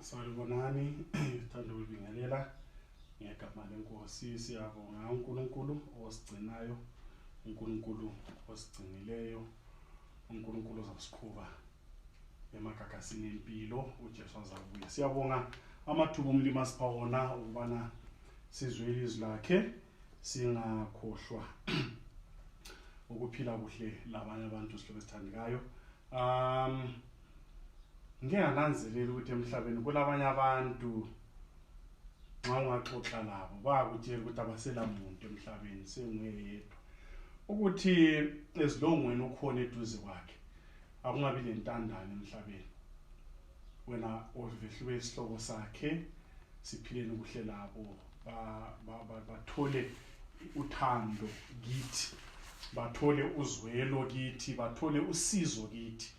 Salibonani, ngithanda ukubingelela ngegama lenkosi. Siyabonga uNkulunkulu osigcinayo, uNkulunkulu osigcinileyo, uNkulunkulu ozasiqhuba emagagasini empilo uJesu azabuya. Siyabonga amathuba umlimi asipha wona ukubana sizwe ilizwi lakhe singakhohlwa ukuphila kuhle labanye abantu sihlobo esithandekayo. Ngike ngananzelela ukuthi emhlabeni kulabanye abantu nxa ungaxoxa labo bayakutshela ukuthi abasela muntu emhlabeni senguye yedwa ukuthi ezilongweni ukhona eduze kwakhe akungabi lentandane emhlabeni wena ovehlube isihloko sakhe siphileni kuhle labo bathole uthando kithi bathole uzwelo kithi bathole usizo kithi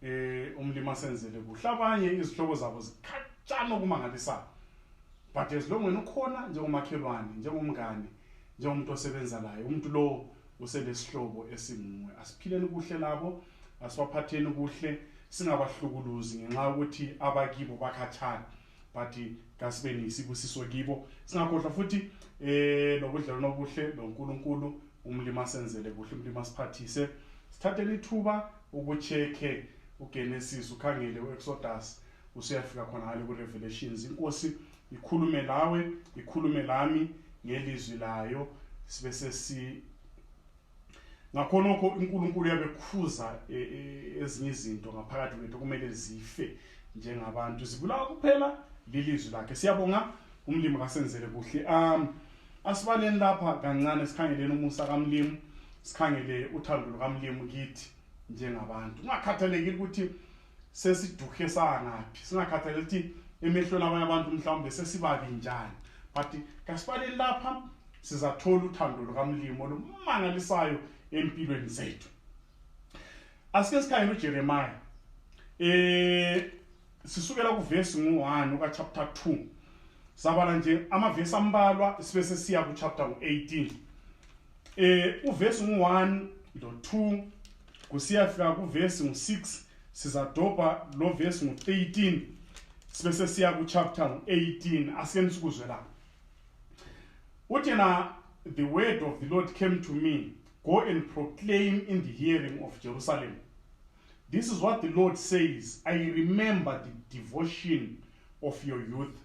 eh umlimi asenzele kuhle abanye izihlobo zabo zikhatshana okumangalisayo but as long wena ukhona njengomakhelwane njengomngane njengomuntu osebenza laye umuntu lo uselesihlobo esinguwe asiphileni kuhle labo asibaphatheni kuhle singabahlukuluzi ngenxa yokuthi abakibo bakhatshana but kasibeni yisibusiso kibo singakhohlwa futhi eh nobudlelwano obuhle noNkulunkulu umlimi asenzele kuhle umlimi asiphathise sithathele ithuba ukucheck-e uGenesis ukhangele uExodus usuyafika khona ngale kuRevelations inkosi ikhulume lawe ikhulume lami ngelizwi layo sibe sesi ngakhonokho uNkulunkulu uyabekhuza e, e, ezinye izinto ngaphakathi kwethu kumele zife njengabantu zibulawa kuphela lilizwi lakhe siyabonga umlimi kasenzele kuhle um asibaleni lapha kancane sikhangeleni umusa kamlimu sikhangele uthando lukamlimu kithi njengabantu kungakhathalekile ukuthi sesiduhe sangaphi singakhathaleli ukuthi emehlweni abanye abantu mhlawumbe sesibabi njani but kasibaleni lapha sizathola uthando lukamlimu olumangalisayo empilweni zethu asike sikhangele uJeremiah eh sisukela kuvesi ngu-1 ukachapter 2 sabala nje amavesi ambalwa sibe sesiya kuchapter ngu-18 eh uvesi ngu-1 lo-2 kusiyafika kuvesi ngu-6 sizadobha lo vesi ngu-13 sibe sesiya kuchapter ngu-18 asike nisikuzwe lapha uthi na the word of the Lord came to me go and proclaim in the hearing of Jerusalem This is what the Lord says I remember the devotion of your youth,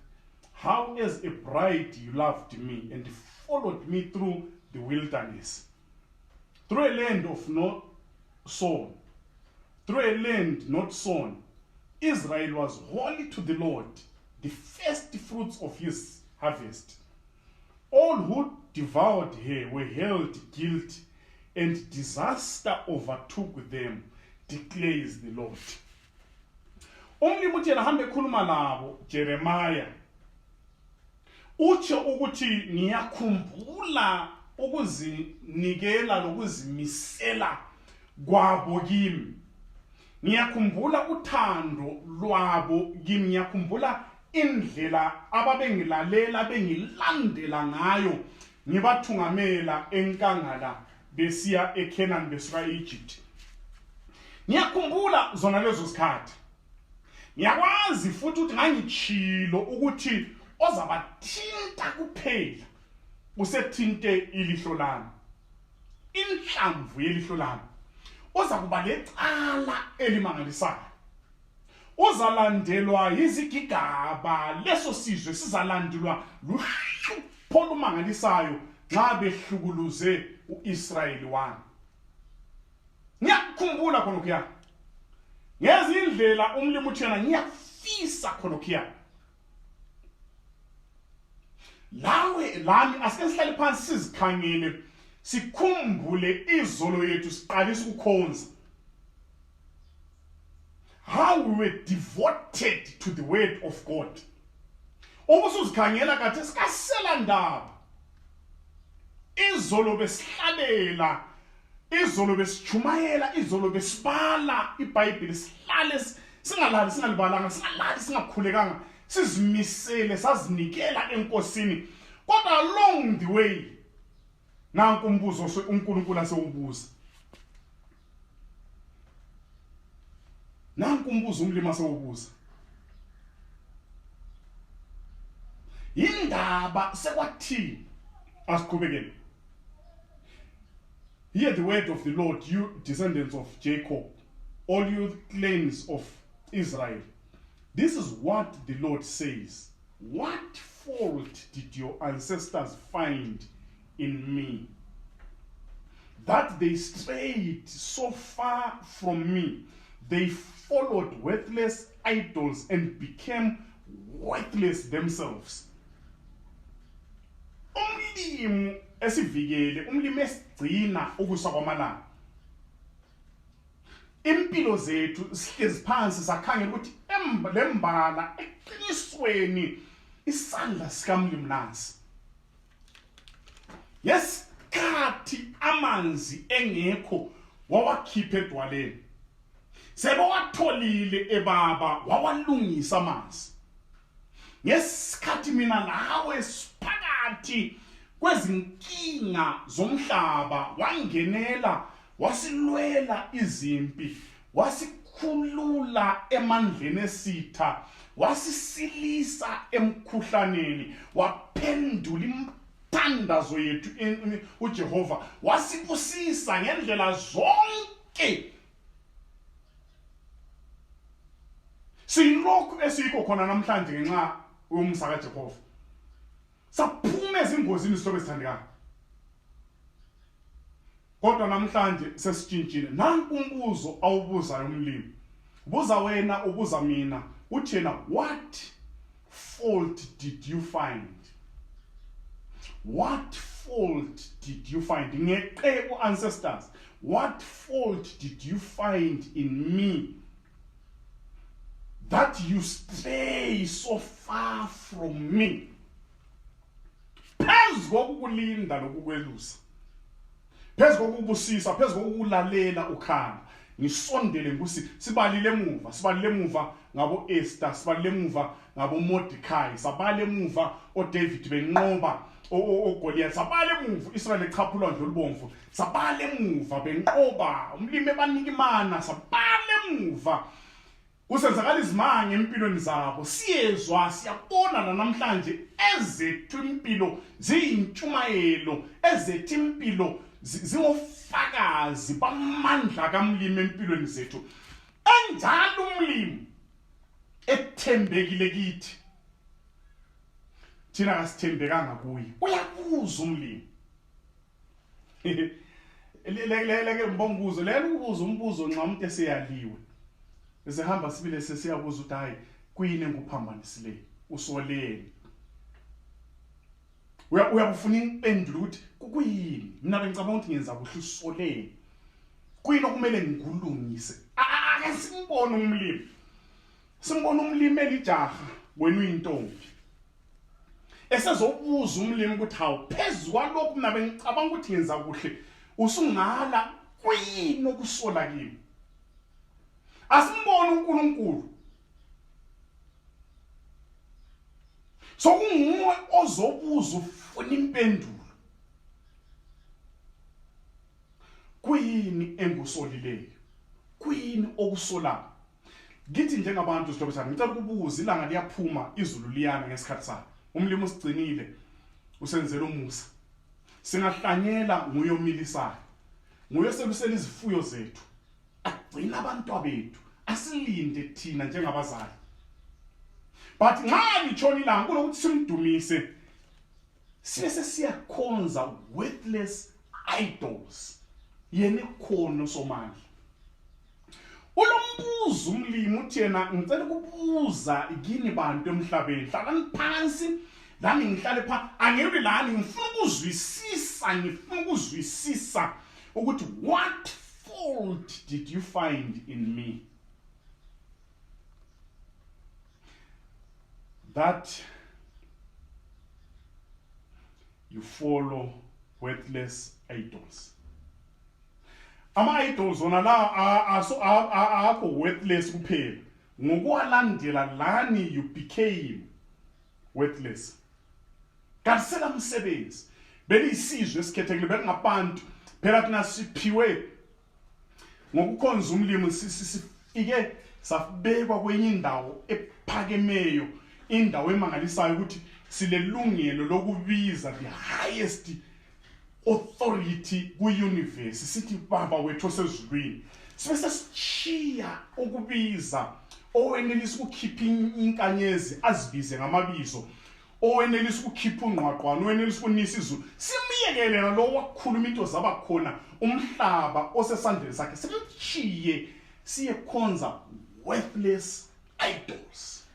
how as a bride you loved me and followed me through the wilderness, through a land of no sown, through a land not sown. Israel was holy to the Lord, the first fruits of his harvest. All who devoured her were held guilty, and disaster overtook them, declares the Lord. Umlimi uthi yena hambe ekhuluma labo Jeremiah utsho ukuthi ngiyakhumbula ukuzinikela lokuzimisela kwabo kimi ngiyakhumbula uthando lwabo kimi ngiyakhumbula indlela ababengilalela bengilandela ngayo ngibathungamela enkangala besiya eKhenani besuka e-Egypt ngiyakhumbula zona lezo zikhathi ngiyakwazi futhi ukuthi ngangitshilo ukuthi ozabathinta kuphela usethinte ilihlo lami inhlamvu yelihlo lami uzakuba lecala elimangalisayo uzalandelwa yizigigaba leso sizwe sizalandelwa luhlupho olumangalisayo nxa behlukuluze uIsrayeli wami ngiyakukhumbula khonokhuya ngezinye indlela umlimi uthi yena ngiyafisa khonokhuya lawe lami asike sihlale phansi sizikhangele sikhumbule izolo yethu siqalisa ukukhonza how we were devoted to the word of God ubusuzikhangela kathi sikasela ndaba izolo besihlalela izolo besichumayela izolo besibala iBhayibheli sihlale singalali singalibalanga singalali singakhulekanga sizimisele sazinikela enkosini kodwa along the way nanku umbuzo uNkulunkulu asewubuza nanku umbuzo umlimi asewubuza Yindaba sekwathini? Asiqhubekeni. Hear the word of the Lord, you descendants of Jacob, all you clans of Israel. This is what the Lord says. What fault did your ancestors find in me, that they strayed so far from me? They followed worthless idols and became worthless themselves. Umlimi esivikele, umlimi esigcina ukusa kwamalanga. Impilo zethu sihlezi phansi sakhangela ukuthi lembala eqinisweni isandla sikamlimi nasi. Ngesikhathi amanzi engekho wawakhipha edwaleni. Sebewatholile ebaba wawalungisa amanzi. Ngesikhathi mina nawe siphakathi kwezinkinga zomhlaba wangenela wasilwela izimpi wasikhulula emandleni esitha wasisilisa emkhuhlaneni waphendula imithandazo yethu uJehova wasibusisa ngendlela zonke. Siyilokhu esiyikho khona namhlanje ngenxa yomusa kaJehova. Saphuma ezingozini zihlobo ezithandekayo. Kodwa namhlanje sesitshintshile. Nanku umbuzo awubuzayo umlimi. Ubuza wena, ubuza mina. Uthi yena, what fault did you find? What fault did you find? Ngeqe ku-ancestors. What fault did you find in me that you stray so far from me? Phezu kokukulinda nokukwelusa, phezu kokubusisa, phezu kokukulalela ukhala, ngisondele ngikusi. Sibalile emuva, sibalile emuva ngabo Esther, sibalile emuva ngabo Mordecai, sabala emuva oDavid benqoba oGoliath, sabala emuva uIsrael echapha ulwandle olubomvu, sabala emuva benqoba umlimi ebanika imana, sabala emuva kusenzakala izimanga empilweni zabo. Siyezwa, siyabona namhlanje ezethu impilo ziyintshumayelo, ezethu impilo zingofakazi bamandla kamlimi empilweni zethu. Enjalo umlimi ethembekile kithi, thina kasithembekanga kuye. Uyabuza umlimi. Leke ngibonguzo lelo ukubuza umbuzo nxa umuntu eseyaliwe esehamba sibile sesiyabuza ukuthi hayi kuyini enguphambanisileyo, usoleni. Uyabufuna impendulo ukuthi kuyini, mina bengicabanga ukuthi ngenza kuhle, usoleni, kuyini okumele ngikulungise. Ake simbone umlimi, simbone umlimi elijaha, wena uyintombi, esezobuza umlimi ukuthi hawu, phezu kwalokhu mina bengicabanga ukuthi ngenza kuhle, usungala, kuyini okusola kimi? Asimbone uNkulunkulu sokunguwe ozobuza ufuna impendulo, kuyini engusolileyo, kuyini okusolayo kithi njengabantu? Sihlobo sami, ngicela ukubuza, ilanga liyaphuma, izulu liyana ngesikhathi salo, umlimi usigcinile, usenzela umusa, singahlanyela, nguye omilisayo, nguye oselusela izifuyo zethu, agcina abantwabethu, asilinde thina njengabazali. But nxa litshona ilanga, kulokuthi simdumise, sibe sesiyakhonza worthless idols, yena ekhona uSomandla. Ulombuzo umlimi, uthi yena, ngicela ukubuza kini bantu emhlabeni, hlalani phansi lami ngihlale phansi, angilwi lani, ngifuna ukuzwisisa, ngifuna ukuzwisisa ukuthi what fault did you find in me that you follow worthless idols? Ama-idols wona la akho worthless kuphela, ngokuwalandela lani you became worthless, kalisela msebenzi. Beliyisizwe esikhethekile, bekungabantu phela. Thina siphiwe ngokukhonza umlimi, sifike sabekwa kwenye indawo ephakemeyo, indawo emangalisayo, ukuthi Silelungelo lokubiza the highest authority ku-universe, sithi Baba wethu osezulwini. Sibe sesitshiya ukubiza owenelisa ukukhipha inkanyezi azibize ngamabizo, owenelisa ukukhipha ungqwaqwane, owenelisa ukunisa izulu. Simyekele nalowo wakhuluma into zaba khona, umhlaba osesandleni sakhe, simtshiye siyekhonza worthless idols.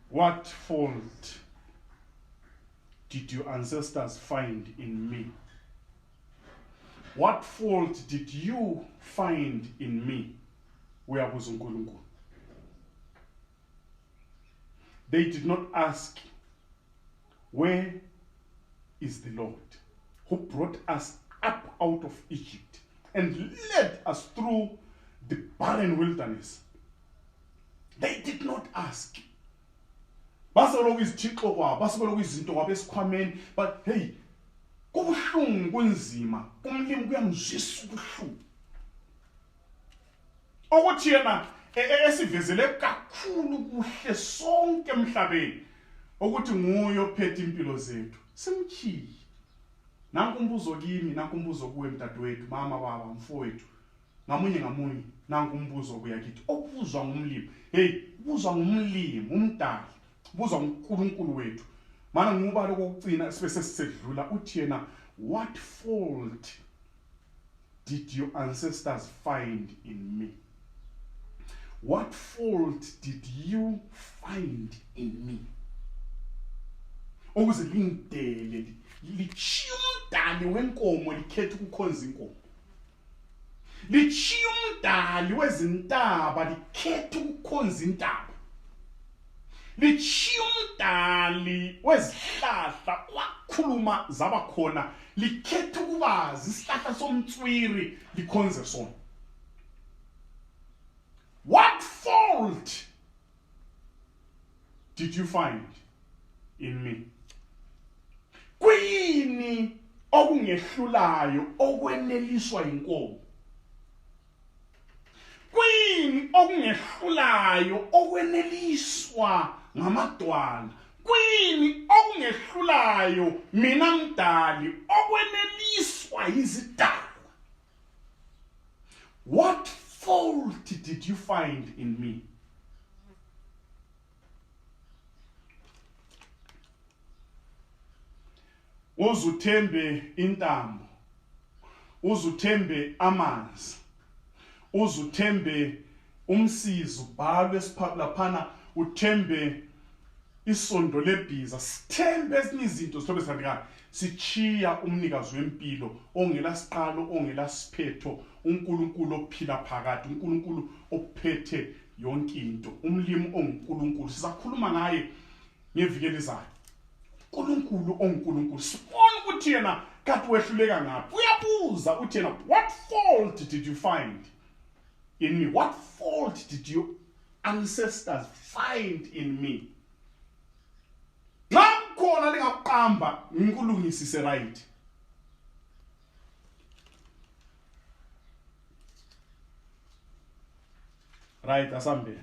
What fault did your ancestors find in me? What fault did you find in me? Uyabuza uNkulunkulu. They did not ask, where is the Lord who brought us up out of Egypt and led us through the barren wilderness? They did not ask. Baseloku izithixo kwabo, baseloku izinto kwabo esikhwameni, but hey, kubuhlungu, kunzima, umlimi kuyamzwisa ubuhlungu. Ukuthi yena esivezele kakhulu kuhle sonke emhlabeni ukuthi nguye ophethe impilo zethu, simchiye. Nanku umbuzo kimi, nanku umbuzo kuwe mdadewethu, mama, baba, mfowethu, ngamunye ngamunye, nanku umbuzo obuya kithi, obuzwa ngumlimi. Hey, ubuzwa ngumlimi, umdali, ubuzwa nguNkulunkulu wethu. Mana nguba lokucina sibe sesisedlula, uthi yena, what fault did your ancestors find in me? What fault did you find in me? Ukuze lingidele, lichiye umdali wenkomo, likhethe ukukhonza inkomo. Lichiye umdali wezintaba, likhethe ukukhonza intaba. Lichiye umdali wezihlahla, wakhuluma zaba khona, likhethe ukubazi isihlahla somtswiri, likhonze sona. What fault did you find in me? Kuyini okungehlulayo okweneliswa yinkomo? Kuyini okungehlulayo okweneliswa ngamadwala? Kuyini okungehlulayo mina mdali okweneliswa yizidalwa? What fault did you find in me? Uzuthembe intambo, uzuthembe amanzi, uzuthembe umsizi, ubhalwe laphana, uthembe isondo lebhiza, sithembe ezinye izinto sihlobo esithandekayo, sichiya umnikazi wempilo ongela siqalo, ongela siphetho, uNkulunkulu ophila phakade, uNkulunkulu ophethe yonke into, umlimi onguNkulunkulu. Sizakhuluma ngaye ngeviki elizayo. uNkulunkulu onguNkulunkulu, sibona ukuthi yena kade wehluleka ngaphi. Uyabuza uthi yena, what fault did you find in me? What fault did your ancestors find in me? Nxa kukhona lingakuqamba, ngikulungisise right. Right, asambeni.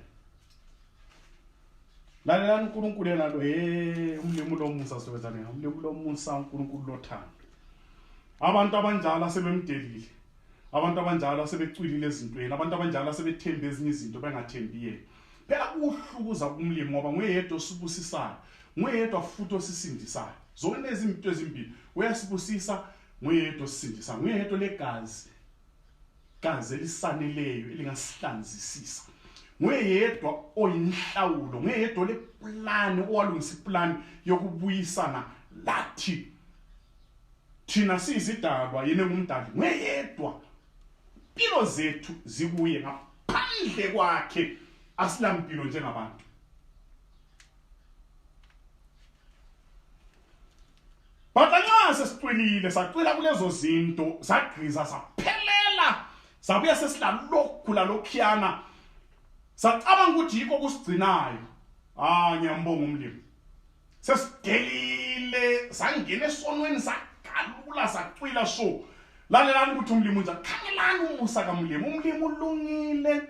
Lalelani uNkulunkulu yena lo, hey, umlimi lomusa sibenzane, umlimi lomusa, uNkulunkulu lothando. Abantu abanjalo asebemdelile, abantu abanjalo asebecwilile ezintweni, abantu abanjalo asebethembe ezinye izinto bengathembi yena. Phela kuhlukuza kumlimi ngoba nguye yedwa osibusisayo, nguye yedwa futhi osisindisayo. Zonke lezi zinto ezimbili, uyasibusisa, nguye yedwa osisindisayo, nguye yedwa legazi, gazi elisaneleyo elingasihlanzisisa. Nguye yedwa oyinhlawulo, nguye yedwa oleplani, owalungisa iplani yokubuyisana lathi. Thina siyizidalwa, yena engumdali, nguye yedwa. Impilo zethu zikuye, ngaphandle kwakhe asilampilo njengabantu. But nxa sesicwilile, sacwila kulezo zinto, sagqiza saphelela, sabuya sesilalokhu lalokhuyana, sacabanga ukuthi yikho okusigcinayo. Ah, ngiyambonga umlimi. Sesidelile, sangena esonweni, sagalula, sacwila. So lalelani ukuthi umlimi unjani. Khangelani umusa kamlimi. Umlimi ulungile,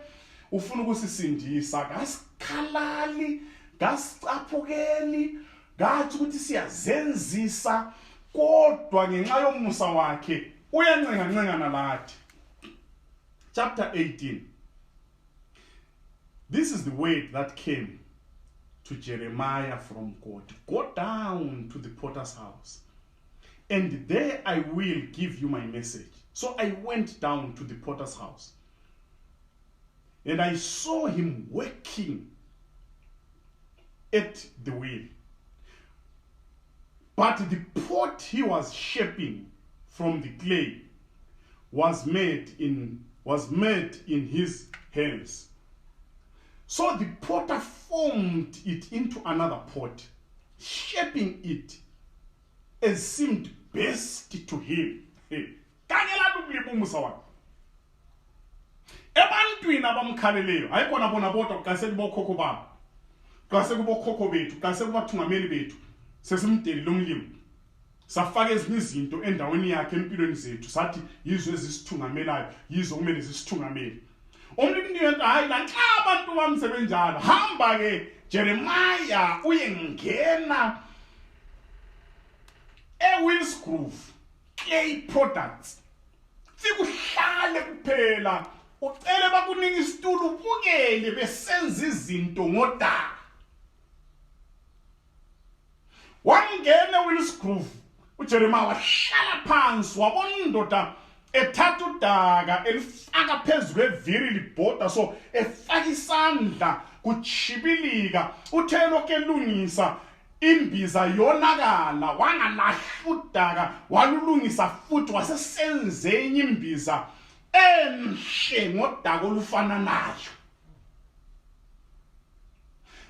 ufuna ukusisindisa kasikhalali kasicaphukeli kathi ukuthi siyazenzisa kodwa ngenxa yomusa wakhe uyancengancengana lathi chapter 18 This is the word that came to Jeremiah from God. Go down to the potter's house, and there I will give you my message. So I went down to the potter's house, and I saw him working at the wheel. But the pot he was shaping from the clay was made in was made in his hands. So the potter formed it into another pot, shaping it as seemed best to him. Kanye lana ukulima umusa wakhe. Ebantwini abamkhaleleyo, hayi kona bona bodwa kuqase kubokhokho babo. Kuqase kubokhokho bethu, kuqase kubathungameli bethu. Sesimdelile umlimi. Safaka ezinye izinto endaweni yakhe empilweni zethu sathi yizo ezisithungamelayo, yizo kumele zisithungamele. Umlimi into hayi lanxa abantu bami sebenjalo, hamba ke Jeremiah uyengena eWills Grove Clay Products. Fika uhlale kuphela ucele bakunika isitulo ubukele besenza izinto ngodaka. Wangena eWills Grove uJeremiah wahlala phansi wabona indoda ethatha udaka elifaka phezu kweviri libhoda so efaka isandla kutshibilika uthe lokhu elungisa imbiza yonakala wangalahla udaka walulungisa futhi wasesenze enye imbiza enhle ngodaka olufananayo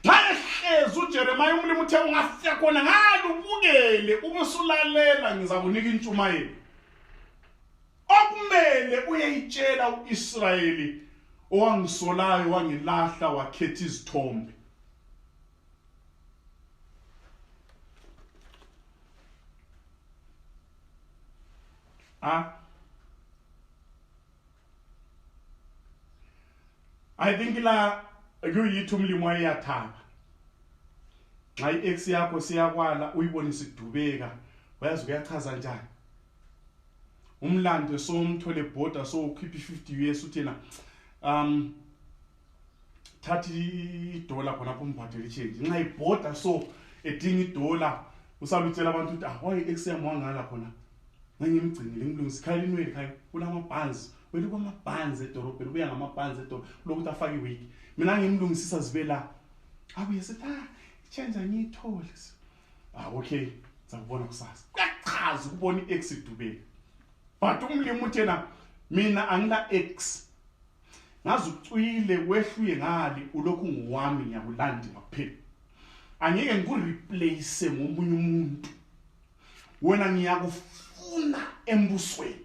nxa ehlezi uJeremiah umlimi uthe ungafika khona ngalubukele ubusulalela ngizakunika intshumayelo okumele uyeyitshela uIsrayeli owangisolayo wangilahla wakhetha izithombe ah I think la kuyithi umlimi wayeyathaba nxa i-ex yakho siyakwala uyibone isidubeka uyazi kuyachaza njani umlando sowumthole border sowukhipha i-50 US uthi yena um thatha idola khonapho umbhadele i-change nxa ibhoda so edinga idola usalutshela abantu ukuthi ah why ex yami wangala khona ngangimgcinile ngilungisa ikhaya linwele khaya kulamabhanzi wena kwamabhanzi edorobheni ubuya ngamabhanzi edorobheni kulokuthi afake iwigi mina ngimlungisisa zibe la abuye sithi ah i-change angiyitholi ah okay ngizakubona kusasa kuyachaza ukubona i-ex idubeka but umlimi uthi yena mina angila ex ngaze ucwile wehluye ngale ulokhu ngowami ngiyakulandela kuphela angeke ngikureplace ngomunye umuntu wena ngiyakufuna embusweni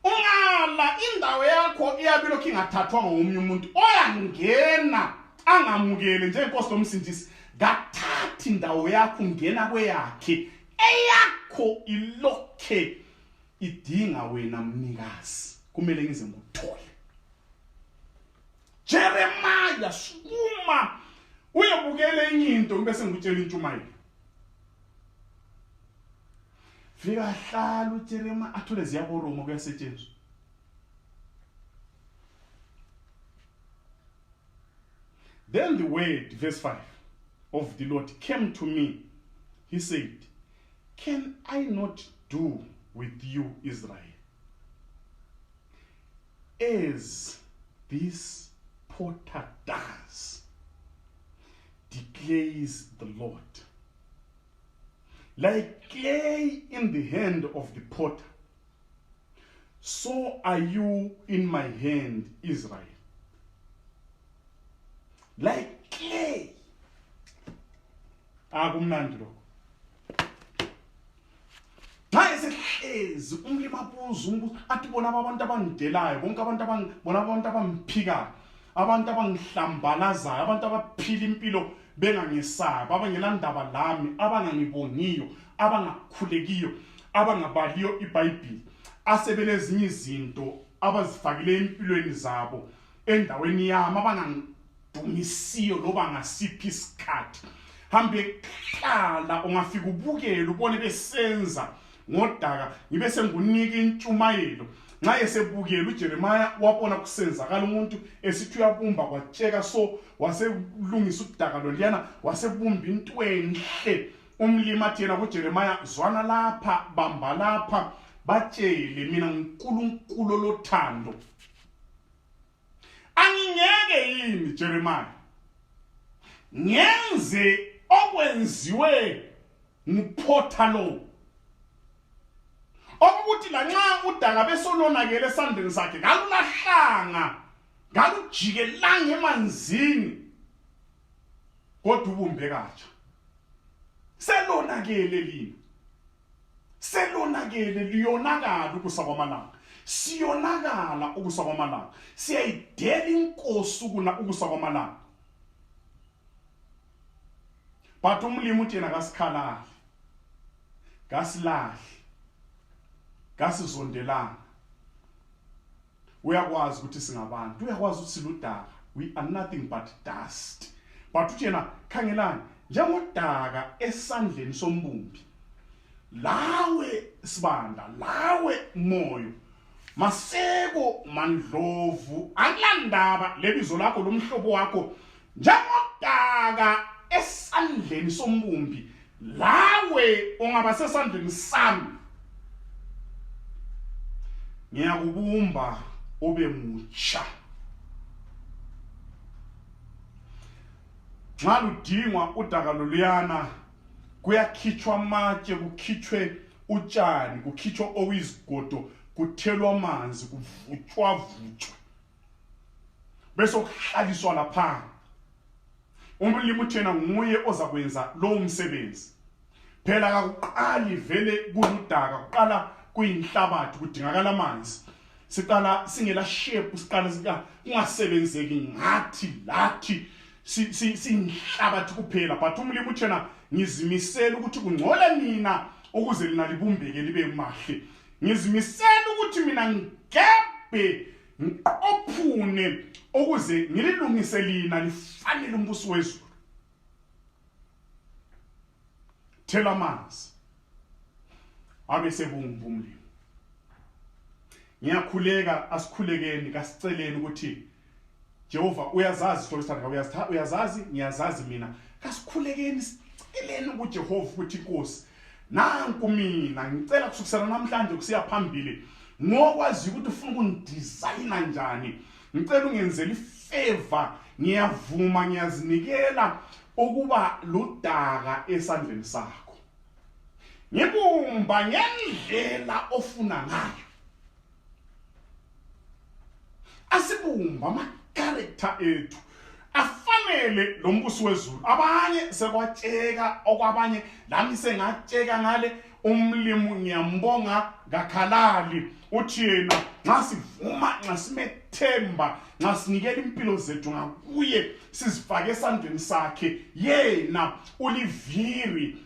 ungala indawo yakho iyabe lokhu ingathathwa ngomunye umuntu oyangena angamukele njengenkosi lomsindisi kathathi indawo yakho ungena kweyakhe eyakho ilokhe idinga wena mnikazi kumele ngize ngikuthole Jeremiah sukuma uyebukela enye into ngibe sengikutshela intshumayelo fika hlala uJeremiah athole ziyaboroma kuyasetshenziswa Then the word, verse 5, of the Lord came to me. He said, Can I not do with you, Israel, as this potter does, declares the Lord? Like clay in the hand of the potter, so are you in my hand, Israel. Like clay. Akumnandi lokho. Nxa esehlezi umlimi abuza umbuzo athi bona abantu abangidelayo bonke abantu bona abantu abamphikayo abantu abangihlambalazayo abantu abaphila impilo bengangesabi abangelandaba lami abangangibongiyo abangakhulekiyo abangabaliyo ibhayibhili asebelezinye izinto abazifakile empilweni zabo endaweni yami abangangidumisiyo loba ngasiphi isikhathi. Hambe hlala ungafika ubukele ubone besenza ngodaka, ngibe sengunika intshumayelo. Nxa esebukele uJeremiah wabona kusenzakala umuntu esithi uyabumba kwatsheka, so waselungisa udaka loluyana wasebumba into enhle. Umlimi athi yena kuJeremiah, zwana lapha, bamba lapha, batshele mina nguNkulunkulu olothando. Angingeke yini Jeremiah ngenze okwenziwe nguphotha lo, okuthi lanxa udaka besolonakele esandleni sakhe kalulahlanga, kalujikelanga emanzini, kodwa ubumbe katsha. Selonakele lina, selonakele, liyonakala ukusa kwamalanga, siyonakala ukusa kwamalanga, siyayidela inkosi ukuna ukusa kwamalanga. But umlimi uthi yena kasikhalali, kasilahli, kasizondelanga. Uyakwazi ukuthi singabantu, uyakwazi ukuthi siludaka, we are nothing but dust. But uthi yena, khangelani, njengodaka esandleni sombumbi, lawe Sibanda, lawe Moyo, Maseko, Mandlovu, akulandaba lebizo lakho lomhlobo wakho, njengodaka esandleni sombumbi, lawe ungaba sesandleni sami, ngiyakubumba ube mutsha. Nxa ludingwa udaka loluyana, kuyakhitshwa amatshe, kukhitshwe utshani, kukhitshwe okuyizigodo, kuthelwa amanzi, kuvutshwavutshwe, bese kuhlaliswa lapha. Umlimi uthena nguye ozakwenza lowo msebenzi. Phela kakuqali vele kuludaka, kuqala kuyinhlabathi, kudingakala amanzi. Siqala singela shape, siqala kungasebenzeki ngathi lathi siyinhlabathi kuphela. But umlimi uthena ngizimisela ukuthi kungcole nina ukuze lina libumbeke libe mahle. Ngizimisela ukuthi mina ngigebhe ngiqophune ukuze ngililungise lina lifanele umbuso wezulu. Thela amanzi abe sebumba umlimi. Ngiyakhuleka, asikhulekeni, kasiceleni ukuthi Jehova uyazazi isihlobo esithandekayo, uyazazi, ngiyazazi mina. Kasikhulekeni, siceleni kuJehova ukuthi Nkosi, nanku mina ngicela kusukisela namhlanje kusiya phambili, ngokwazi ukuthi ufuna ukungidizayina njani, ngicela ungenzele ifavor, ngiyavuma, ngiyazinikela ukuba ludaka esandleni sakho, ngibumba ngendlela ofuna ngayo. Asibumba ama-character ethu afanele lo mbuso wezulu. Abanye sekwatsheka okwabanye, lami sengatsheka ngale. Umlimu ngiyambonga kakhalali, uthi yena nxa sivuma, nxa simethemba, nxa sinikela impilo zethu ngakuye, sizifake esandleni sakhe, yena uliviri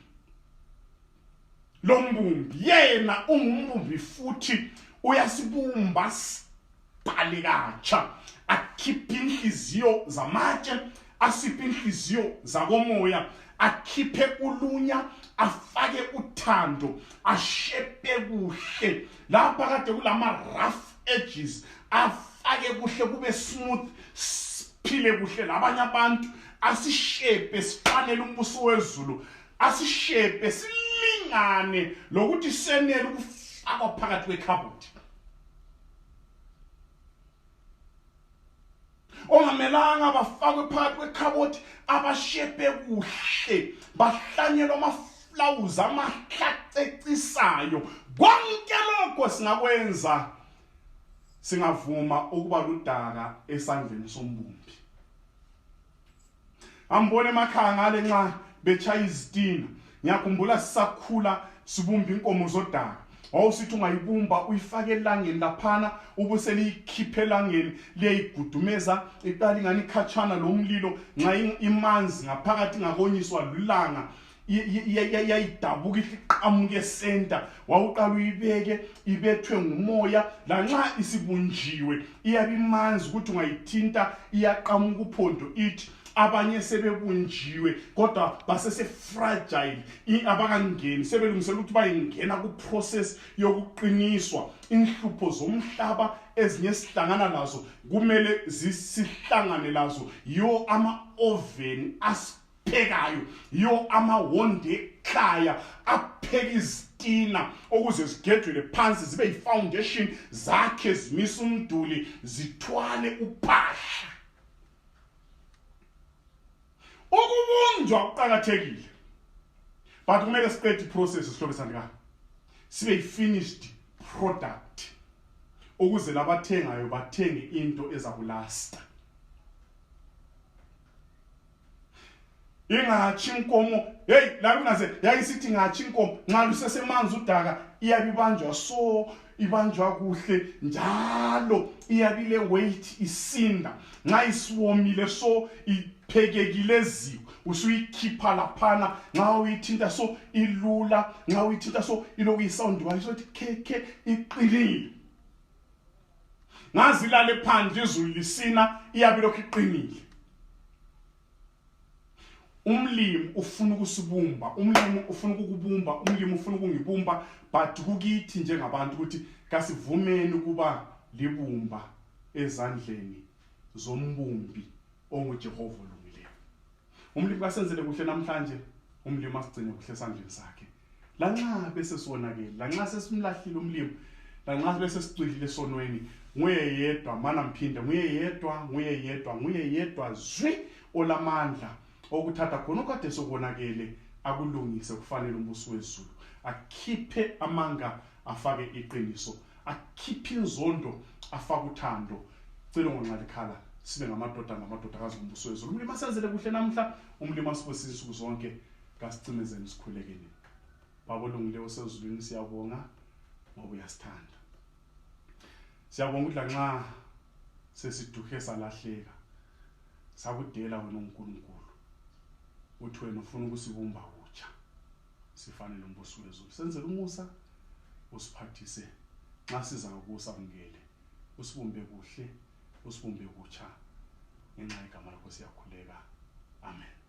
lombumbi, yena ungumbumbi futhi uyasibumba sibhale katsha, akhiphe inhliziyo zamatshe, asiphe inhliziyo zakomoya, akhiphe ulunya, afake uthando, ashepe kuhle lapha kade kulama rough edges, afake kuhle kube smooth, siphile kuhle labanye abantu, asishepe sifanele umbuso wezulu, asishepe silingane lokuthi senele ukufakwa phakathi kwekhabothi. Ongamelanga bafakwe phakathi kwekhabothi, abashepe kuhle, bahlanyelwe amaflawuzi amahle acecisayo. Konke lokho singakwenza singavuma ukuba ludaka esandleni sombumbi. Ambona emakhaya ngale nxa betshaya izitina. Ngiyakhumbula sisakhula sibumba inkomo zodaka. Wawusithi ungayibumba uyifake elangeni laphana, ubuseliyikhiphe elangeni, liyayigudumeza, iqala ingani ikhatshana lomlilo, nxa imanzi ngaphakathi ingakonyiswa lilanga, Yayidabuka iqhamuke esenta, wawuqala uyibeke ibethwe ngumoya, lanxa isibunjiwe iyabe imanzi ukuthi ungayithinta iyaqhamuka uphondo ithi. Abanye sebebunjiwe kodwa basese fragile, abakangeni, sebelungisela ukuthi bayingena ku process yokuqiniswa. Inhlupho zomhlaba ezinye sihlangana lazo kumele zisihlangane lazo, yiwo ama-oven asiphekayo, yiwo amawonde ekhaya apheka izitina ukuze zigedwele phansi zibe yi-foundation zakhe, zimise umduli, zithwale uphahla. Ukubunjwa kuqakathekile, but kumele siqede i-process, sihlobo sandika, sibe yi-finished product ukuze labathengayo bathenge into ezakulasta. Ingatshi inkomo, hey, la kunaze yayisithi ngatshi inkomo nxa lusesemanzi udaka, iyabe ibanjwa so, ibanjwa kuhle njalo iyabile weight, isinda. Nxa isiwomile so, iphekekile eziko, usuyikhipha laphana, nxa uyithinta so ilula, nxa uyithinta so iloku isound wayo sothi khekhe, iqinile. Ngazi ilale phandle izulu lisina, iyabe lokhu iqinile. Umlimi ufuna ukusibumba, umlimi ufuna ukukubumba, umlimi ufuna ukungibumba, but kukithi njengabantu ukuthi kasivumeni ukuba libumba ezandleni zombumbi onguJehova olungileyo. Umlimi kasenzele kuhle namhlanje, umlimi asigcine kuhle esandleni sakhe. Lanxa bese sonakele, lanxa sesimlahlile umlimi, lanxa bese sicwilile esonweni, nguye yedwa, mana mphinde, nguye yedwa, nguye yedwa, nguye yedwa zwi olamandla okuthatha khona okade sokonakele akulungise kufanele umbuso wezulu, akhiphe amanga afake iqiniso, akhiphe inzondo afake uthando. Cilo ngonxa likhala sibe ngamadoda namadodakazi ombuso wezulu. Umlimi asenzele kuhle namhla, umlimi asibusise insuku zonke. Kasicimezeni sikhulekeni. Baba olungileyo osezulwini, siyabonga ngoba uyasithanda. Siyabonga ukuthi lanxa sesiduhe salahleka, sakudela wena uNkulunkulu, uthi wena ufuna ukusibumba kutsha sifane nombuso wezulu. Senzele umusa, usiphathise nxa siza kusamukele, usibumbe kuhle, usibumbe kutsha, ngenxa yegama lakho siyakhuleka, amen.